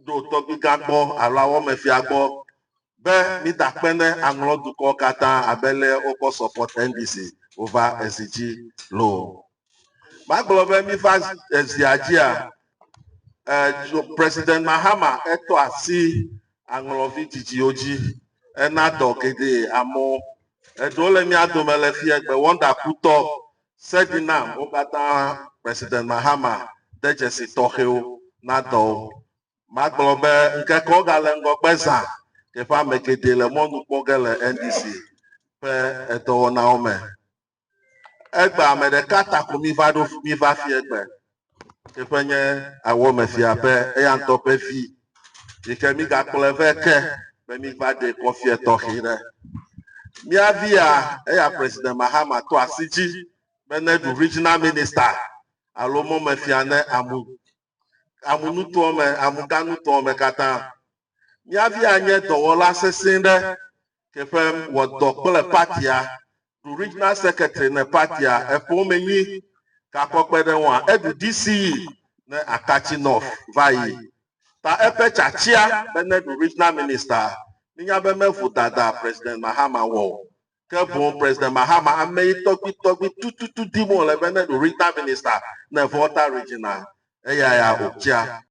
Ɖo tɔgbigã gbɔ alo awɔmefia gbɔ be mida kpe ne aŋlɔ dukɔ katã abe le wokɔ support NDC wova ezi dzi loo. Magblɔ be miva ezia dzia, President Mahama etɔ asi aŋlɔvi dzidziwo dzi ena dɔ geɖe amewo. Eɖewo le mía dome le fie gbe Wonder Kutɔ, Sedinam, wo katã President Mahama de dzesi tɔxɛwo na dɔwo. Magblɔ be ŋkekewo gale ŋgɔgbe zã ke ƒe ame geɖe le mɔnu kpɔ ge le NDC ƒe edɔwɔnawo me. Egbe ame ɖeka ta ko mi va ɖo mi va fie gbe ke ƒe nye awɔmefia ƒe eya ŋutɔ ƒe vi yi ke mi gakplɔe vɛ ke be mi va ɖe kɔfie tɔxɛ ɖe. Mía via eya President Mahama to asi dzi be ne ɖu regional minister alo mɔmefia ne amu amunutoa me amuganutoa me katã. Mía via nye dɔwɔla sesẽ ɖe ke ƒe wɔ dɔ kple partia ɖu regional secretary ne partia eƒo me nyi kakɔ kpe ɖe ŋua eɖu DCE ne Akatsi North va yi. Ta eƒe tsatsia be ne ɖu regional minister minya be mevu dada President Mahama wɔ o. Ke boŋ President Mahama ame yi tɔgbi tɔgbi tututu dim wòle be ne ɖu regional minister ne Volta regional eya ya wòtsia.